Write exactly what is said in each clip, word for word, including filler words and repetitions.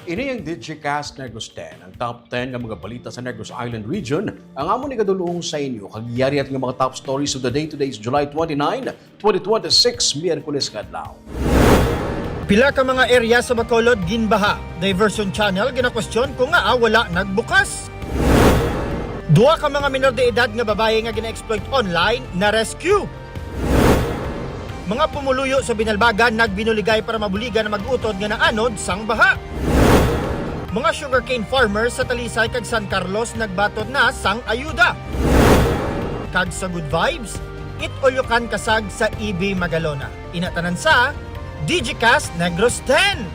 Ini ang Digicast Negros ten, ang top ten nga mga balita sa Negros Island Region, ang amon igadulong sa inyo kag yari nga mga top stories of the day. Today is July twenty-nine, twenty twenty-six, Miyerkules nga adlaw. Pila ka mga area sa Bacolod ginbaha. Diversion channel ginakwestiyon kung ngaa wala nagbukas. Duha ka mga minor de edad nga babayi nga gina-exploit online na-rescue. Mga pumuluyo sa Binalbagan nagbinuligay para mabuligan ang mag-utod nga naanod sang baha. Mga sugarcane farmers sa Talisay kag San Carlos nagbaton na sang ayuda. Kag sa good vibes, it Ulyokan kasag sa E B Magalona. Ina tanan sa Digicast Negros ten.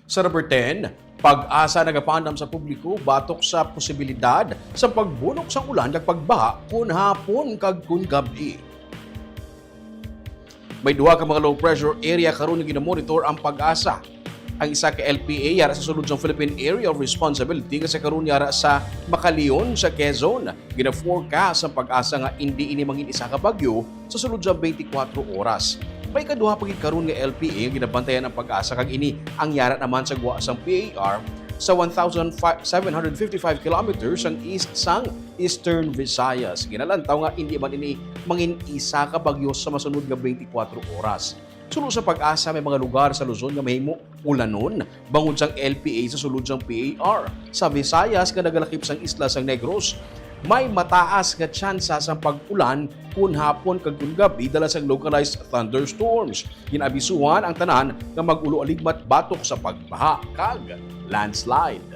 Sa number ten, PAGASA nagapandam sa publiko batok sa posibilidad sa pagbunok sang ulan kag pagbaha kon hapon kag kon gab-i. May duha ka mga low pressure area karon nga ginamonitor ang PAGASA. Ang isa ka L P A yara sa sulod sang Philippine Area of Responsibility nga sa karon yara sa Macaleon sa Quezon. Gina-forecast ang PAGASA nga indi ini mangin isa ka bagyo sa sulod sa twenty-four oras. May ikaduha pa gid karon nga L P A nga ginabantayan ang PAGASA, kag ini ang yara naman sa gwa sang P A R sa one thousand seven hundred fifty-five kilometers ang east sang Eastern Visayas. Ginalantaw nga indi man ini mangin isa ka bagyo sa masunod nga twenty-four oras. Suno sa PAGASA, may mga lugar sa Luzon nga mahimo ulanon bangod sang L P A sa sulod sang P A R. Sa Visayas nga nagalakip sang isla sang Negros, may mataas nga tsansa sang pag-ulan kon hapon kag kon gab-i dala sang localized thunderstorms. Gin-abisuhan ang tanan nga mag-ulo aligmat batok sa pagbaha kag landslide.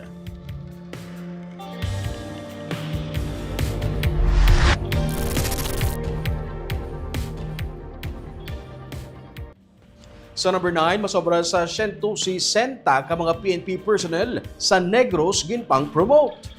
Sa number nine, masobra sa siyento sesenta ka mga P N P personnel sa Negros ginpang-promote.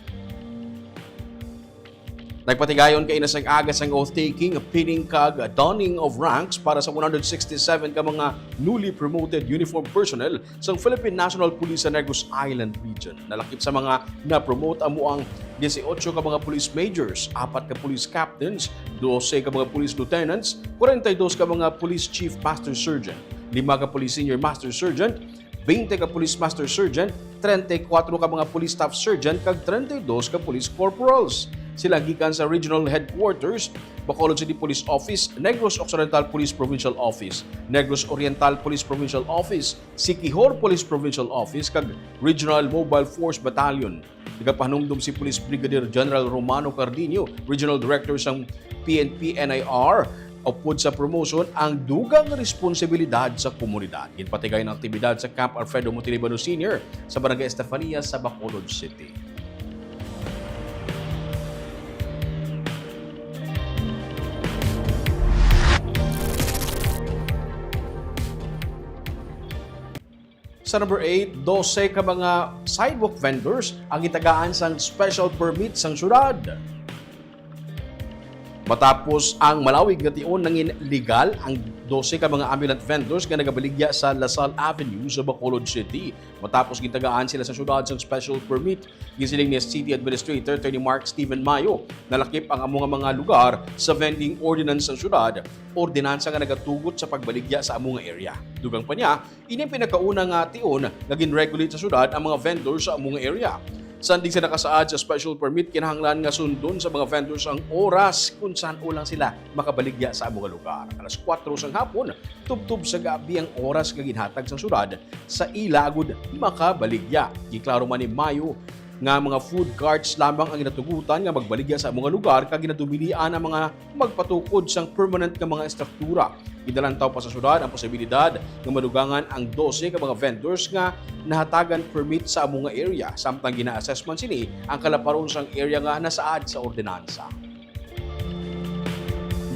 Nagpatigayon kaina sang aga sang oath-taking, pinning kag donning of ranks para sa one hundred sixty-seven ka mga newly promoted uniformed personnel sang Philippine National Police sa Negros Island Region. Nalakip sa mga na-promote amo ang dieciocho ka mga police majors, apat ka police captains, dose ka mga police lieutenants, kwarenta y dos ka mga police chief master sergeant, lima ka police senior master sergeant, twenty ka police master sergeant, treinta y cuatro ka mga police staff sergeant, kag treinta y dos ka police corporals. Sila gikan sa Regional Headquarters, Bacolod City Police Office, Negros Occidental Police Provincial Office, Negros Oriental Police Provincial Office, Siquijor Police Provincial Office, kag Regional Mobile Force Battalion. Nagapahanumdom si Police Brigadier General Romano Cardenio, Regional Director sang P N P N I R, upod sa promotion ang dugang responsibilidad sa komunidad. Ginpatigay ang aktibidad sa Camp Alfredo Montelibano Senior sa Barangay Estefania sa Bacolod City. Sa number eight, dose ka mga sidewalk vendors ang gitagaan sang special permit sang syudad. Matapos ang malawig nga tion, nangin legal ang dose ka mga ambulant vendors nga nagabaligya sa La Salle Avenue sa Bacolod City. Matapos gitagaan sila sa syudad sang special permit, ginsiling ni City Administrator Attorney Mark Steven Mayo, nalakip ang amo nga mga lugar sa vending ordinance sang syudad, ordinansa nga nagatugot sa pagbaligya sa amo nga area. Dugang pa niya, ini ang pinakauna nga tion nga gin-regulate sa syudad ang mga vendor sa amo nga area. Sandig sa nakasaad sa special permit, kinahanglan nga sundon sa mga vendors ang oras kung san-o lang sila makabaligya sa amo nga lugar. Alas kuwatro sang hapon, tubtob sa gab-i ang oras nga ginhatag sang syudad sa ila agud makabaligya. Giklaro man ni Mayo nga mga food carts lamang ang ginatugutan nga magbaligya sa amo nga lugar, kag ginadumilaan ang mga magpatukod sang permanent nga mga estruktura. Ginalantaw pa sa syudad ang posibilidad nga madugangan ang dose ka mga vendors nga nahatagan permit sa amo nga area, samtang gina-assess man sini ang kalaparon sang area nga nasaad sa ordinansa.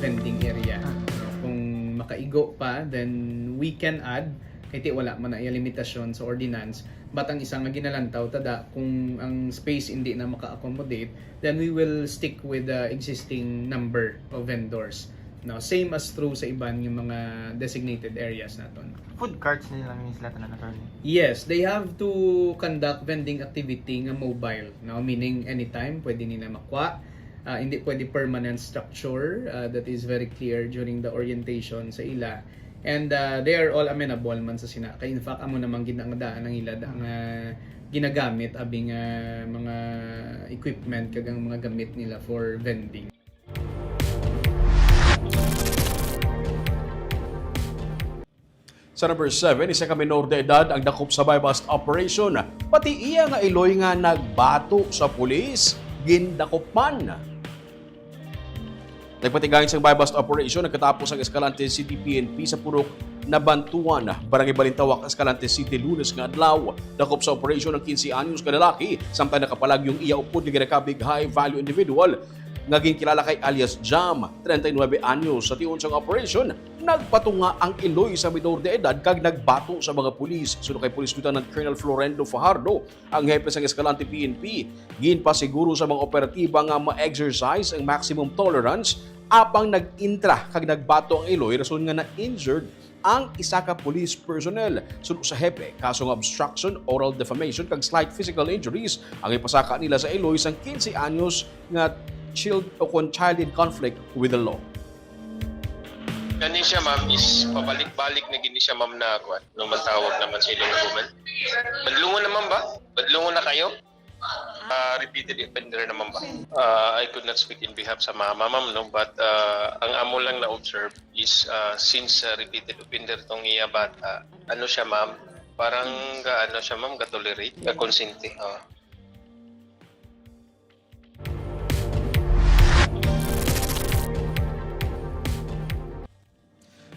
Vending area. Ah. No? Kung makaigo pa, then we can add, kay ti wala man na iya limitasyon sa ordinance, but ang isa nga ginalantaw, tada kung ang space hindi na maka-accommodate, then we will stick with the existing number of vendors. No, same as true sa iban nga mga designated areas naton. Food carts nila lang yung sila tanan, attorney? Yes, they have to conduct vending activity nga mobile, no? Meaning anytime pwede nila makuha. Ah, hindi pwede permanent structure, ah, that is very clear during the orientation sa ila. And, ah, they are all amenable man sa sina. Kay in fact, amo namang gid ang daan ang ila da nga ginagamit, abi nga mga equipment kag ang mga gamit nila for vending. Sa number seven, isa ka minor de edad ang dakop sa buy-bust operation. Pati iya nga iloy nga nagbato sa pulis, gindakop man. Nagpatigayon sang buy-bust operation nagkatapos ang Escalante City P N P sa Purok Nabantuan, Barangay Balintawak, Escalante City, Lunes nga adlaw. Dakop sa operation ang quince anyos ka lalaki, samtang nakapalag yung iya upod nga ginakabig high value individual nga ginkilala kay alias Jam, treinta y nuebe anyos. Sa tion sang operation, nagpatunga ang iloy sa minor de edad kag nagbato sa mga pulis. Suno kay Police Lieutenant Colonel Florendo Fajardo, ang hepe sang Escalante P N P, ginpasiguro sa mga operatiba nga ma-exercise ang maximum tolerance apang nag-intra kag nagbato ang iloy, rason nga na-injured ang isa ka police personnel. Suno sa hepe, kaso nga obstruction, oral defamation, kag slight physical injuries ang ipasaka nila sa iloy sang quince anyos nga child o kon child in conflict with the law. Kani siya, ma'am, is pabalik-balik na gini siya, ma'am, na kuwan. No, matawag naman sa ilang human. Badlungon naman ba? Badlungon na kayo? Ah, repeated offender naman ba? Ah, I could not speak in behalf sa mama, ma'am, no? But, ah, ang amo lang na-observe is, ah, since, ah, repeated offender tong iya bata, ano siya, ma'am? Parang ga-, ano siya, ma'am, ga-tolerate, ga-consente. Oh.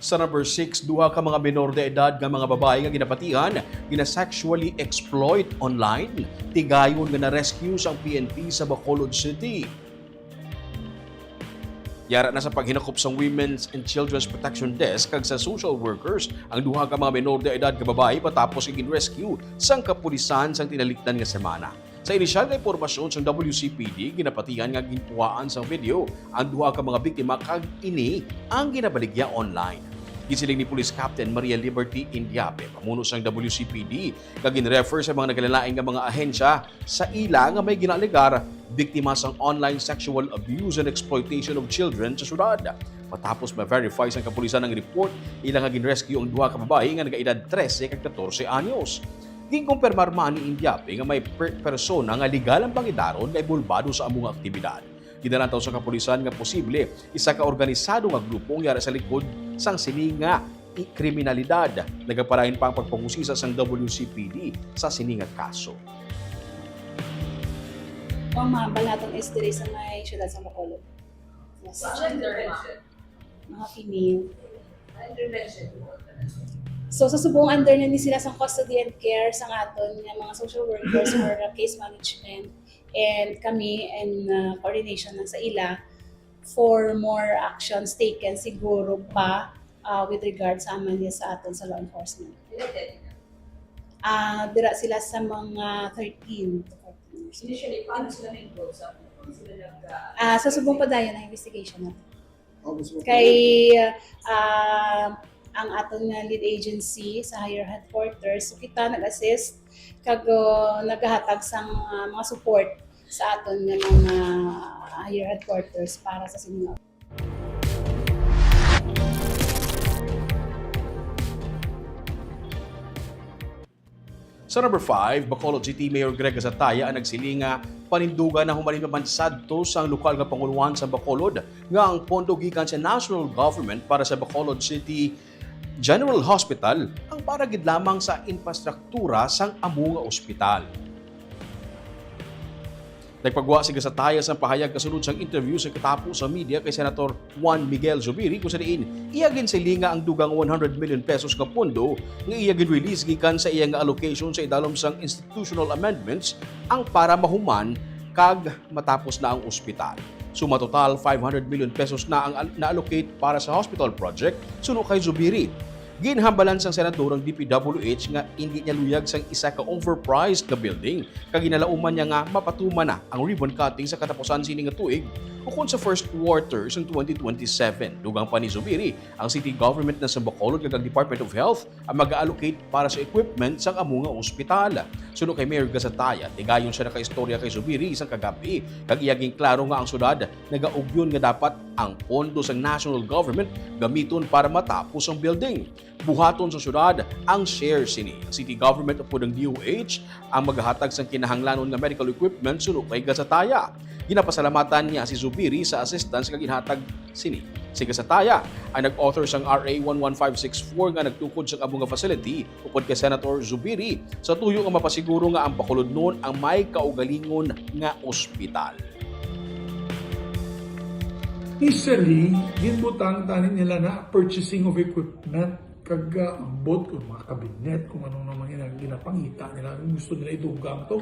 Sa number six, duha ka mga menor de edad nga mga babayi nga ginapatihan, gina-sexually exploit online, tigayon nga na-rescue sang P N P sa Bacolod City. Yara na sa paghinakop sang Women's and Children's Protection Desk kag sa social workers ang duha ka mga menor de edad nga babayi matapos nga gin-rescue sang kapulisan sang tinalikdan nga semana. Sa inisyal nga impormasyon sang W C P D, ginapatihan nga ginkuhaan sang video ang duha ka mga biktima kag ini ang ginabaligya online. Gisiling ni Police Captain Maria Liberty Indiape, pamuno sang W C P D, nga gin-refer sa mga nagkalain-lain nga mga ahensya sa ila nga may ginaalegar biktima sang online sexual abuse and exploitation of children sa syudad. Matapos ma-verify sang kapulisan ang report, ila nga gin-rescue ang duha ka babayi nga nagaedad trese kag katorse anyos. Ginkumpirmar man ni Indiape nga may per-, persona nga legal ang pangidaron nga inbolbado sa amo nga aktibidad. Ginalantaw sa kapulisan nga posible isa ka organisado nga grupo ang yara sa likod sang sini nga i-, kriminalidad. Nagapadayon pa ang pagpangusisa sang W C P D sa sini nga kaso. Ang mga balaton is diri sa may siyudad sa Bacolod. Yes. Mga female. So, sa subong under na ni sila sa custody and care sa aton nga mga social workers or, uh, case management, and kami in, uh, coordination na sa ila for more actions taken siguro pa, uh, with regard sa aman niya sa aton sa law enforcement. Ah, dira sila sa mga thirteen to fourteen years. Initially, paano sila na-involve sa, paano sila nag, ah, Ah, sa subong pa dayon ang investigation natin. Oh, mas okay. Kay, ah, ang aton nga lead agency sa higher headquarters, so kita nag-assist kag, ah, naghatag sang, ah, mga support sa aton nga mga higher headquarters para sa sini nga. Sa number five, Bacolod City Mayor Greg Gasataya ang nagsiling nga panindugan na humalin pa man sadto sang lokal nga pangulohan sa Bacolod nga ang pondo gikan sa national government para sa Bacolod City General Hospital ang para gid lamang sa infrastruktura sang amo nga ospital. Nagpagwa si Gasataya sang pahayag kasunod sang interview sa katapo sa media kay Senator Juan Miguel Zubiri, kung sa diin iya ginsiling nga ang dugang one hundred million pesos nga pondo nga iya gin-release gikan sa iya nga allocation sa idalom sang institutional amendments ang para mahuman kag matapos na ang ospital. So, matotal, five hundred million pesos na ang al-, na-allocate para sa hospital project, suno kay Zubiri. Ginhambalan sang senador ang D P W H nga indi niya luyag sang isa ka overpriced nga building, kag ginalauman niya nga mapatuman na ang ribbon cutting sa katapusan sini nga tuig, Ukon sa first quarter sang twenty twenty-seven, dugang pa ni Zubiri, ang city government na sa Bacolod kag ang Department of Health ang mag-allocate para sa equipment sang amo nga ospital. Suno kay Mayor Gasataya, tigayon siya nakaistorya kay Zubiri sang kagab-i, kag iya ginklaro nga ang syudad nagaugyon nga dapat ang pondo sang national government gamiton para matapos ang building. Buhaton sa syudad ang share sini. Ang city government upod ang D O H ang maghatag sang kinahanglanon nga medical equipment suno kay Gasataya. Ginapasalamatan niya si Zubiri sa assistance nga ginhatag sini. Si Gasataya ang nag-author sang R A one one five six four nga nagtukod sang amo nga facility upod kay Senator Zubiri sa tuyo nga mapasiguro nga ang Bacolodnon ang may kaugalingon nga ospital. Initially, ginbutang tani nila na purchasing of equipment, kag uh, ambot kung mga kabinet, kung ano naman yung ginapangita nila, kung gusto nila idugang to.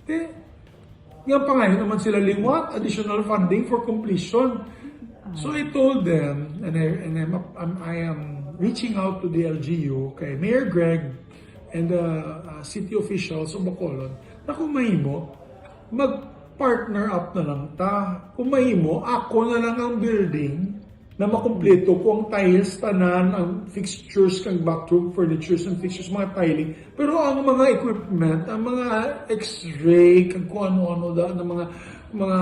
Te, nga pangayo naman sila liwat, additional funding for completion. So I told them, and I, and I'm, I'm, I am reaching out to the L G U, kay Mayor Greg, and the uh, city officials of Bacolod, na kung mahimo, mag-partner up na lang ta. Kung mahimo, ako na lang ang building na makumpleto ko ang tiles, tanan, ang fixtures, kang bathroom furnitures and fixtures, mga tiling. Pero ang mga equipment, ang mga x-ray, kag kung ano-ano da, ng mga, mga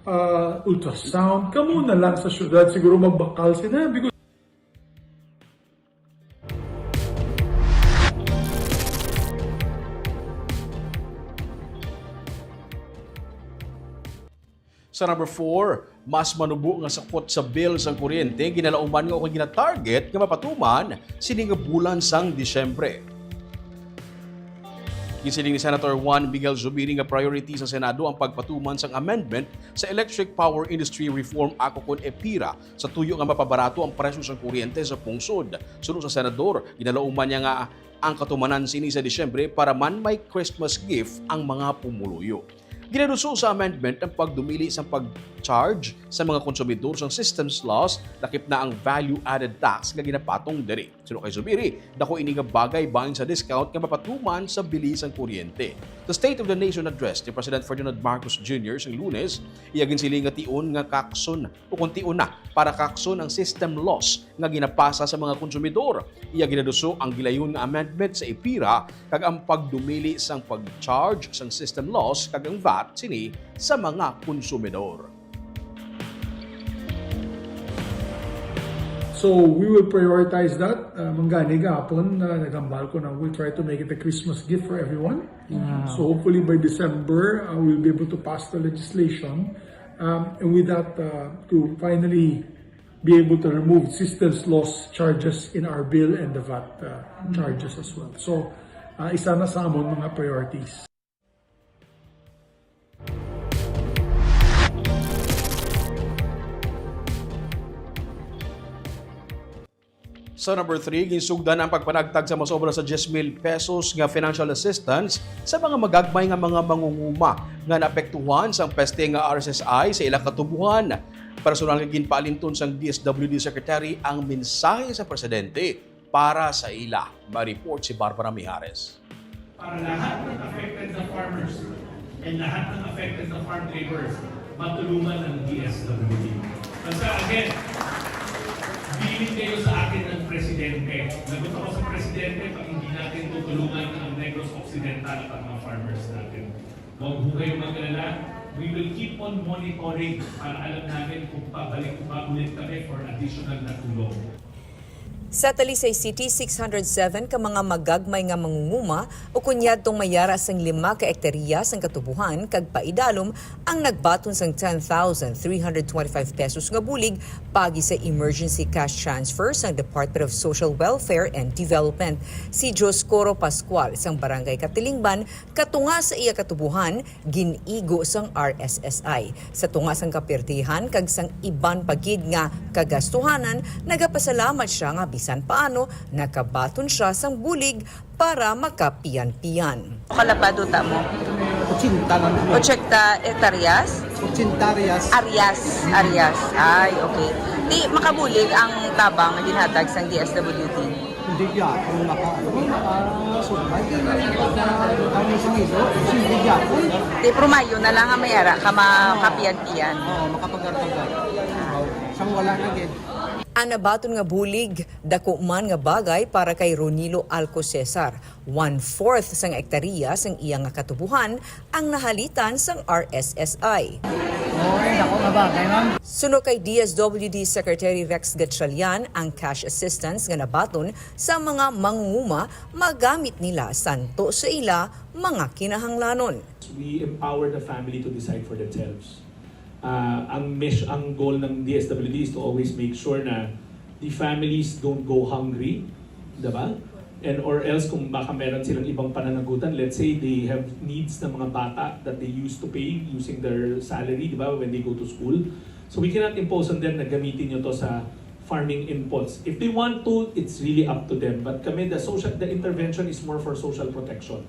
ah, ultrasound, kamo na lang sa syudad siguro magbakal sila because Sa number four, mas manubo nga sakot sa bill sang kuryente ginalauman nga ukon ginatarget nga mapatuman sini nga bulan sang Disyembre. Ginsiling ni Senator Juan Miguel Zubiri nga priority sa Senado ang pagpatuman sang amendment sa Electric Power Industry Reform Act ukon EPIRA sa tuyo nga mapabarato ang presyo sang kuryente sa pungsod. Suno sa senador, ginalauman niya nga ang katumanan sini sa Disyembre para man may Christmas gift ang mga pumuluyo. Ginaduso sa amendment ang pagdumili sang pag-charge sa mga konsumidor sang systems loss, lakip na ang value-added tax nga ginapatong diri. Suno kay Zubiri, dako ini nga bagay bahin sa discount nga mapatuman sa bili sang kuryente. Sa State of the Nation Address ni President Ferdinand Marcos Junior sang Lunes, iya ginsiling nga tion nga kakson ukon tion na para kakson ang system loss nga ginapasa sa mga konsumidor. Iya ginaduso ang gilayon nga amendment sa EPIRA kag ang pagdumili sang pag-charge sang system loss kag ang VAT sini sa mga konsumidor. So we will prioritize that. Uh, manggani gahapon, uh, nagambal ko na we'll try to make it a Christmas gift for everyone. Wow. So hopefully by December, uh, we'll be able to pass the legislation. Um, and with that, uh, to finally be able to remove systems loss charges in our bill and the VAT uh, charges as well. So, uh, isa na sa amon mga priorities. Sa number three, ginsugdan ang pagpanagtag sa masobra sa diyes mil pesos nga financial assistance sa mga magagmay nga mga mangunguma nga naapektuhan sang peste nga R S S I sa ilang katubuhan. Personal nga ginpaalinton sang D S W D Secretary ang mensahe sa presidente para sa ila. May report si Barbara Mijares. Para lahat ng affected na farmers and lahat ng affected na farm laborers, matulungan ng D S W D. Basta again, bilin kayo sa akin ng presidente. Lagot ako sa presidente pag hindi natin tutulungan ang Negros Occidental at ang mga farmers natin. Huwag ho kayong mag-alala. We will keep on monitoring para alam namin kung pabalik pa ulit kami for additional na tulong. Sa Talisay City, six hundred seven ka mga magagmay nga mangunguma ukon yadtong mayara sang lima ka ektarya sang katubuhan kag paidalom ang nagbaton sang ten thousand three hundred twenty-five pesos nga bulig paagi sa emergency cash transfer sang Department of Social Welfare and Development. Si Dioscoro Pascual sang Barangay Katilingban, katunga sa iya katubuhan, gin-igo sang R S S I. Sa tunga sang kapirtihan kag sang iban pa gid nga kagastuhanan, nagapasalamat sia nga bisan paano nakabaton sia sang bulig para makapiyan-piyan. Kalapado ta mo? Ochenta lang po. Ochenta hektaryas? Ochenta reas. Arias, Arias. Ay, okay. Di makabulig ang tabang nga ginhatag sang D S W D. Hindi gyapon maka, ano, maka-survive. Hindi gyapon. Hindi gyapon. Di prumayo na lang ang may ara ka makapiyan-piyan. Oo, makapagar-pagar. Sang wala na gid. Ang nabaton nga bulig, dako man nga bagay para kay Ronilo Alco Cesar, one-fourth sang ektarya sang iya nga katubohan ang nahalitan sang R S S I. Oo, dako nga bagay, ma'am. Suno kay D S W D Secretary Rex Gatchalian, ang cash assistance nga nabaton sa mga mangunguma magamit nila santo sa ila mga kinahanglanon. We empower the family to decide for themselves. Uh, ang mission, ang goal ng D S W D is to always make sure na the families don't go hungry, diba? And or else kung baka meron silang ibang pananagutan, let's say they have needs ng mga bata that they used to pay using their salary, diba, when they go to school. So we cannot impose on them na gamitin nyo to sa farming inputs. If they want to, it's really up to them. But kami, the social, the intervention is more for social protection.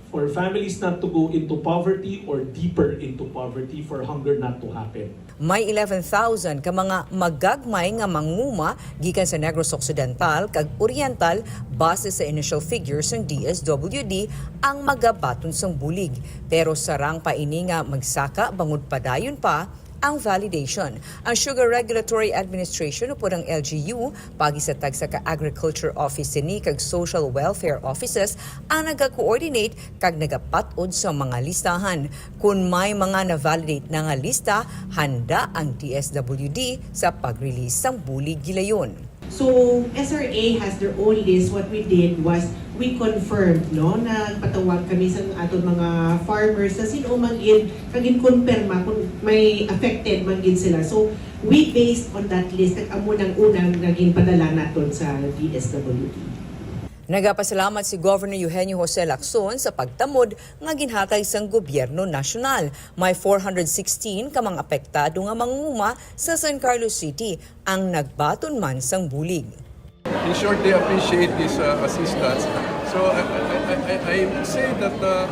For families not to go into poverty or deeper into poverty, for hunger not to happen. May eleven thousand ka mga magagmay nga manguma gikan sa Negros Occidental kag Oriental, base sa initial figures sang D S W D, ang magabaton sang bulig. Pero sarang pa ini nga magsaka bangod padayon pa ang validation. Ang Sugar Regulatory Administration upod ang L G U, paagi sa tagsa ka agriculture office sini kag social welfare offices ang naga-coordinate kag nagapat-od sa mga listahan. Kon may mga na-validate na nga lista, handa ang D S W D sa pag-release sang bulig gilayon. So, S R A has their own list. What we did was, we confirmed, no, nagpatawag kami sa aton mga farmers na sino man gid, kag ginkonperma kung may affected man gid sila. So, we based on that list, kag amo nang unang naging padala naton sa D S W D. Nagapasalamat si Governor Eugenio Jose Lacson sa pagtamod nga ginhatag sang gobyerno nasyonal. May four hundred sixteen ka mga apektado nga manguma sa San Carlos City ang nagbaton man sang bulig. In short, they appreciate this uh, assistance. So I, I, I, I would say that uh,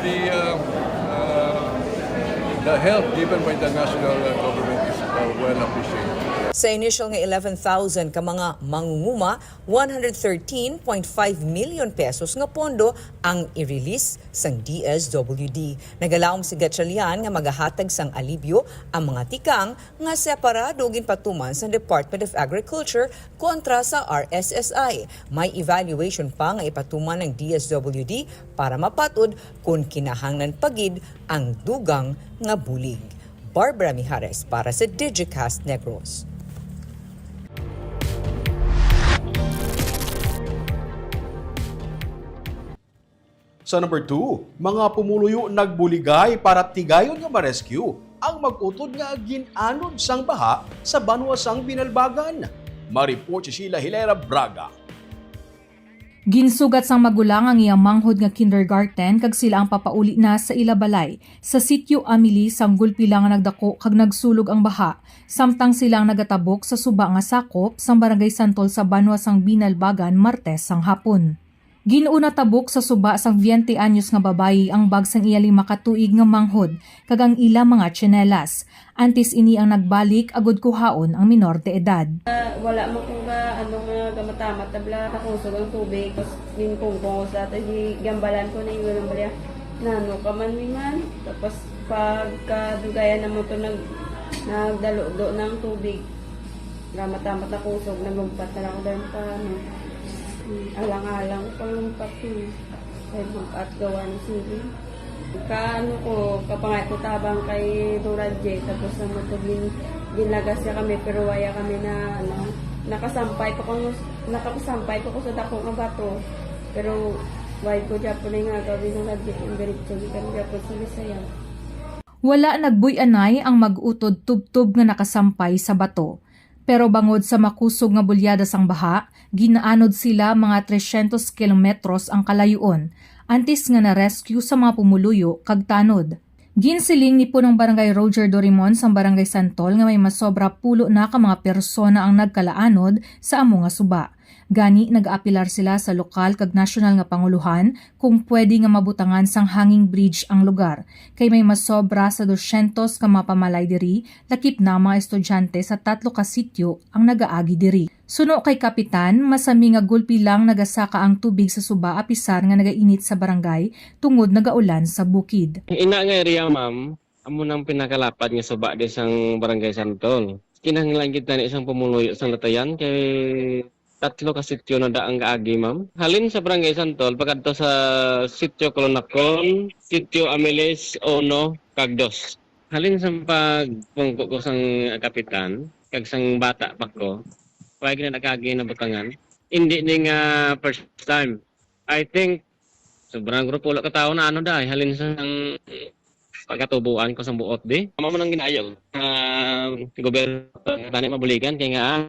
the uh, uh, the help given by the national uh, government is uh, well appreciated. Sa initial nga eleven thousand ka mga mangunguma, one hundred thirteen point five million pesos nga pondo ang i-release sang D S W D. Nagalaom si Gatchalian nga magahatag sang alibyo ang mga tikang nga separado ginpatuman sa Department of Agriculture kontra sa R S S I. May evaluation pa nga ipatuman ng D S W D para mapat-od kon kinahanglan pa gid ang dugang nga bulig. Barbara Mijares para sa Digicast Negros. Sa number two, mga pumuluyo nagbuligay para tigayon nga ma-rescue ang mag-utod nga gin-anod sang baha sa banwa sang Binalbagan. Ma-report si Sheila Hilera Braga. Ginsugat sang magulang ang iya manghod nga kindergarten kag sila ang papauli na sa ila balay sa sitio Amili sang gulpi lang nga nagdako kag nagsulog ang baha, samtang sila ang nagatabok sa suba nga sakop sang Barangay Santol sa banwa sang Binalbagan, Martes sang hapon. Gin-o natabok sa suba sang veinte anyos nga babayi ang bag sang iya lima ka tuig nga manghod kag ang ila mga tsinelas. Antes ini ang nagbalik agud kuhaon ang minor de edad. Ah, wala man ko nga, ano, nga gamatamat, tabla nakusog ang tubig. Tapos ginkungkong ko sa, tapos gi-, giambalan ko na yung walang balya. Nano ka man, mi man. Tapos pagkadugayan na mo to, nag-, nagdaludo ng tubig. Gamatamat nakusog, nagumpat na lang ako dahil pa, ano, alang-alang ko pang lumpat, eh. Kay mag-at gawa ni sige. Ka, ano ko, kapangay ko tabang kay Dora J, tapos ang mo to gin-, ginlagas niya kami, pero waya kami na, ano, nakasampay pa ko, nakasampay pa ko sa dako nga bato. Pero way ko dyan po na nga gawin ng Dora J, ang diretso, gikan dyan po sa Bisaya. Wala nagbuy-anay ang mag-utod tubtob nga nakasampay sa bato. Pero bangod sa makusog nga bulyada sang baha, ginaanod sila mga trescientos kilometros ang kalayuon antes nga na-rescue sa mga pumuluyo kag tanod. Ginsiling ni Punong Barangay Roger Dorimon sang Barangay Santol nga may masobra pulo na ka mga persona ang nagkalaanod sa amo nga suba. Gani, nagaapilar sila sa lokal kag nasyonal nga panguluhan kung pwede nga mabutangan sang hanging bridge ang lugar, kay may masobra sa dosyentos ka mapamalay diri, lakip na mga estudyante sa tatlo ka sityo ang nagaagi diri. Suno kay Kapitan, masami nga gulpi lang nagasaka ang tubig sa suba apisar nga nagainit sa barangay tungod nagaulan sa bukid. Ina nga area, ma'am, amo nang pinakalapad nga suba di sang Barangay Santol. Kinahanglan gid tani sang pumuluyo sang latayan kay tatlo ka sityo na da ang kaagi, ma'am. Halin sa Barangay Santol, pagkadto sa Sityo Colonacon, Sityo Amiles, Ono, kag Dos. Halin sa pagpungko ko sang kapitan, kag sang bata pa ko, wala gid na kaagi na butangan. Hindi ni nga first time. I think, sobrang grupo ulo ka tawo na ano da, halin sa pagkatubuan ko sa buot di. Amo man ang ginaayo sa gobyerno, tani mabuligan, kay nga, ah,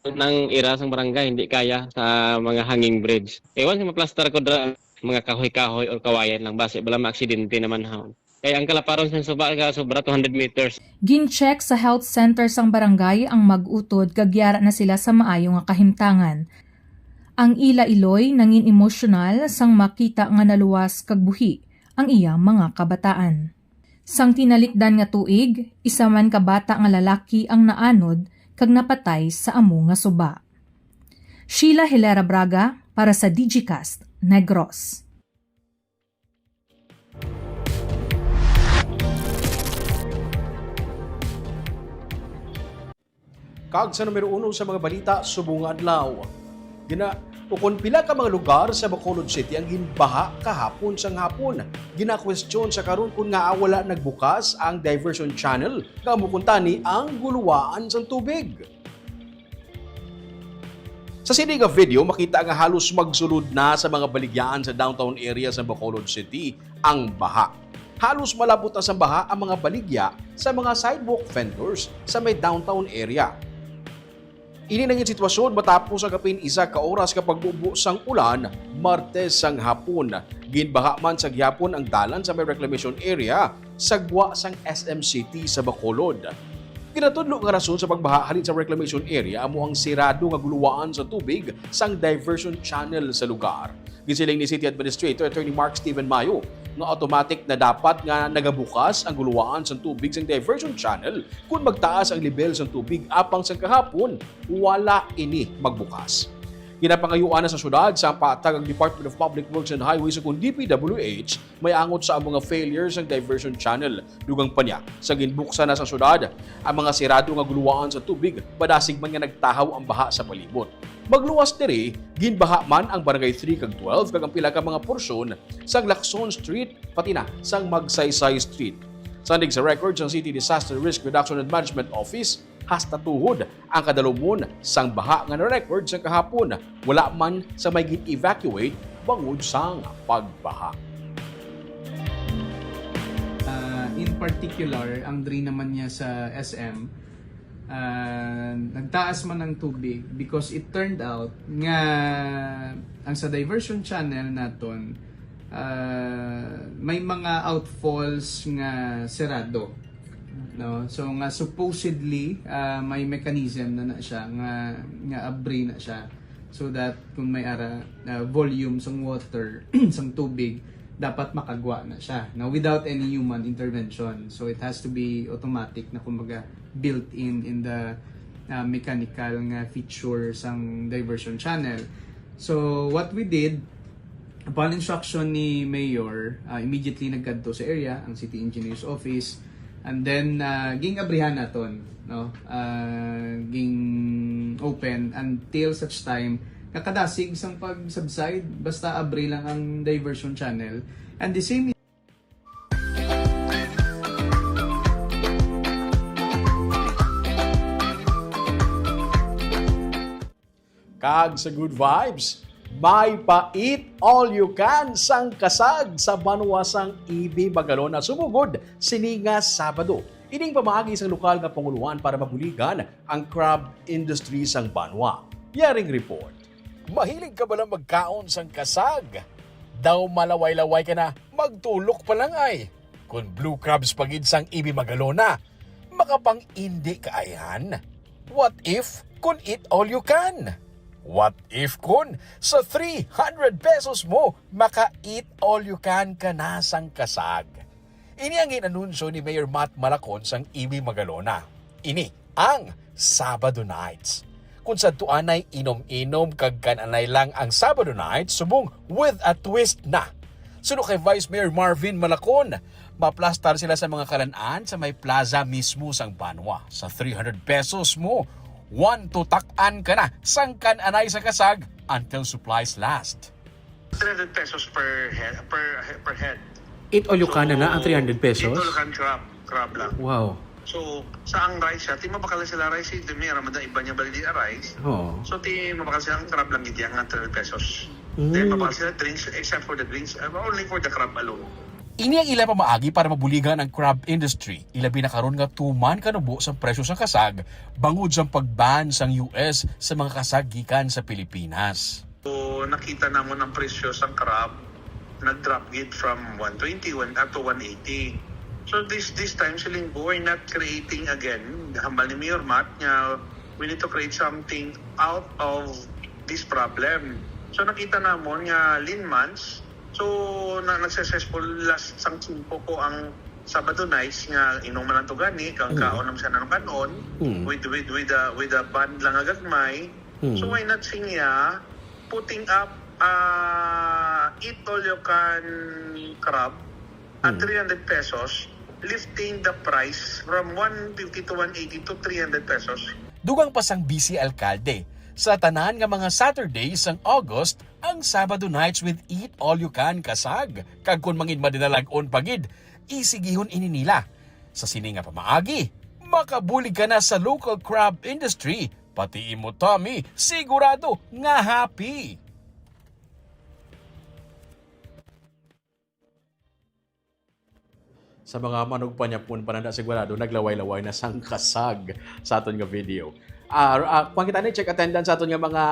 nang ira sang barangay, hindi kaya sa mga hanging bridge. Ewan sa maplastar ko dra, mga kahoy-kahoy or kawayan lang, basi bala maaksidente naman ha. Kay ang kalaparon sa suba ka sobra two hundred meters. Gin-check sa health center sang barangay ang mag-utod kag yara na sila sa maayo nga kahimtangan. Ang ila iloy nangin emosyonal sang makita nga naluwas kag buhi ang iya mga kabataan. Sang tinalikdan nga tuig, isa man ka bata nga lalaki ang naanod kag napatay sa amo nga suba. Sheila Hilera Braga para sa Digicast Negros. Kag sa numero uno sa mga balita subong nga adlaw, gina-, ukon pila ka mga lugar sa Bacolod City ang ginbaha kahapon sang hapon. Ginakwestiyon sa karon kon ngaa wala nagbukas ang diversion channel nga amo kuntani ang guluwaan sang tubig. Sa sini nga video, makita nga halos magsulod na sa mga baligyaan sa downtown area sa Bacolod City ang baha. Halos malabot na sa baha ang mga baligya sa mga sidewalk vendors sa may downtown area. Ini nangin sitwasyon matapos ang kapin isa ka oras ka pagbubo sang ulan, Martes sang hapon. Ginbaha man sa gihapon ang dalan sa may reclamation area sa gwa sang S M City sa Bacolod. Ginatudlo nga rason sa pagbaha halin sa reclamation area amo ang sirado nga guluwaan sa tubig sang diversion channel sa lugar. Gisiling ni City Administrator Attorney Mark Steven Mayo nga automatic na dapat nga nagabukas ang guluwaan sang tubig sang diversion channel kon magtaas ang lebel sang tubig, apang sang kahapon wala ini magbukas. Ginapangayuan na sa syudad sa patag ang Department of Public Works and Highways ukon D P W H may angot sa mga failures sang diversion channel. Dugang pa niya, sa ginbuksan na sa syudad ang mga sirado nga guluwaan sa tubig, padasig man nga nagtahaw ang baha sa palibot. Magluwas diri, ginbaha man ang Barangay three kag twelve kag ang pila ka mga porsyon sang Lacson Street, pati na sang Magsaysay Street. Sandig sa record sang City Disaster Risk Reduction and Management Office, hasta tuhod ang kadalumon sang baha nga na-record sa kahapon, wala man sa may gin-evacuate bangod sang pagbaha. Ah, in particular, ang drain naman niya sa S M, ah, nagtaas man ang tubig because it turned out nga ang sa diversion channel naton, ah, may mga outfalls nga serado, no? So nga supposedly, ah, may mechanism na na siya nga, nga abri na siya so that kung may ara, ah, volume sang water, sang tubig, dapat makagwa na siya, no, without any human intervention. So it has to be automatic na, kumbaga, built in in the, ah, mechanical nga feature sang diversion channel. So what we did, upon instruction ni Mayor, ah, immediately nagkadto sa area ang City Engineer's Office, and then, ah, ging-abrihan naton, no? Ah, ging-open until such time nga kadasig sang pag-subside, basta abri lang ang diversion channel. And the same. Kag sa Good Vibes, may pa-eat all you can sang kasag sa banwa sang E B Magalona, sumugod sini nga Sabado. Ining pamaagi sang lokal nga pangulohan para mabuligan ang crab industry sang banwa. Yaring report. Mahilig ka bala magkaon sang kasag? Daw malaway-laway ka na, magtulok pa lang ay. Kon blue crabs pa gid sang E B Magalona, makapang-indi ka ayhan. What if kon eat all you can? What if kun sa three hundred pesos mo, maka-eat all you can ka na sang kasag? Ini ang gin-anunsyo ni Mayor Matt Malacon sang E B Magalona. Ini ang Sabado Nights. Kung sadto anay inom-inom kag kan-anay lang ang Sabado Nights, subong with a twist na. Suno kay Vice Mayor Marvin Malacon, maplastar sila sa mga kalan-an sa may plaza mismo sang Banwa. Sa three hundred pesos mo, one to tak-an ka na sang kan-anay sa kasag until supplies last. Three hundred pesos per head. Per, per head. Eat all you can na na ang three hundred pesos? Eat all you can crab. Crab lang. Wow. So, sa ang rice siya, ti mabakal sila rice, eh, di may ramada iba niya bali di rice. Oo. So, ti mabakal sila ang crab lang gid nga three hundred pesos. Mm. Then mabakal sila drinks, except for the drinks, uh, only for the crab alone. Ini ang ila pamaagi para mabuligan ang crab industry, ilabi na karon nga tuman kanubo sang presyo sang kasag bangod sang pag-ban sang U S sa mga kasag gikan sa Pilipinas. So, nakita namon ang presyo sang crab nag-drop gid from one twenty one up to one eighty. So this this time siling, we're not creating again, hambal ni Mayor Matt nga we need to create something out of this problem. So nakita namon nga lean months, so na, nag-successful last sang Singko ko ang Sabado nights nga inom man lang to gani, kang Mm. kaon lang siya ng kanon, Mm. with with with a with a band lang nga gagmay. Mm. So why not siya putting up uh, eat all you can crab at Mm. three hundred pesos, lifting the price from one fifty to one eighty to three hundred pesos. Dugang pa sang vice alkalde, sa tanan nga mga Saturday sang August ang Sabado Nights with Eat All You Can kasag, kag kon mangin madinalag-on pa gid, isigihon ini nila. Sa sini nga pamaagi, makabulig ka na sa local crab industry, pati imo tummy sigurado nga happy. Sa mga manugpanyapon, pananda sigurado naglaway-laway na sang kasag sa aton nga video. Ah, ah, kung kita ni check attendance sa aton nga mga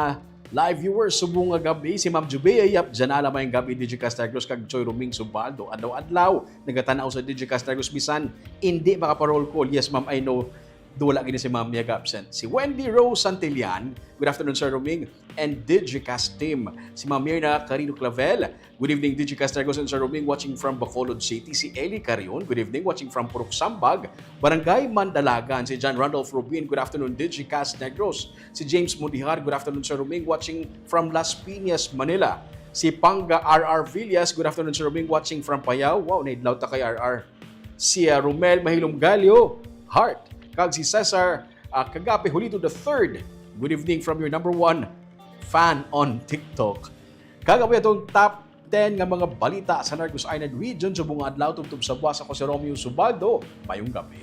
live viewers, subong nga gabi, si Ma'am Jubea Yap Janala, may gabi, D J Caster Cruz kag Choy Roming Subaldo. Adlaw-adlaw nagatan-aw sa D J Caster Cruz, bisan hindi makaparol call. Yes, ma'am, I know. Do wala gini si Ma'am Yag absent. Si Wendy Rose Santillan, good afternoon, Sir Roming and Digicast team. Si Ma'am Mirna Carino Clavel, good evening, Digicast Negros and Sir Roming, watching from Bacolod City. Si Eli Carion, good evening, watching from Purok Sambag, Barangay Mandalagan. Si John Randolph Rubin, good afternoon, Digicast Negros. Si James Mudihar, good afternoon, Sir Roming, watching from Las Piñas, Manila. Si Panga R R Villas, good afternoon, Sir Roming, watching from Payao. Wow, naidlaw ta kay R R. Si ah, Romel Mahilom Galio, Heart. Kag si Cesar ah, Kagape Julito the third, good evening from your number one fan on TikTok. Kag amo atong top ten nga mga balita sa Negros Island Region subong nga adlaw tubtob sa buwas. Ako si Romeo Subaldo. Mayong gabi.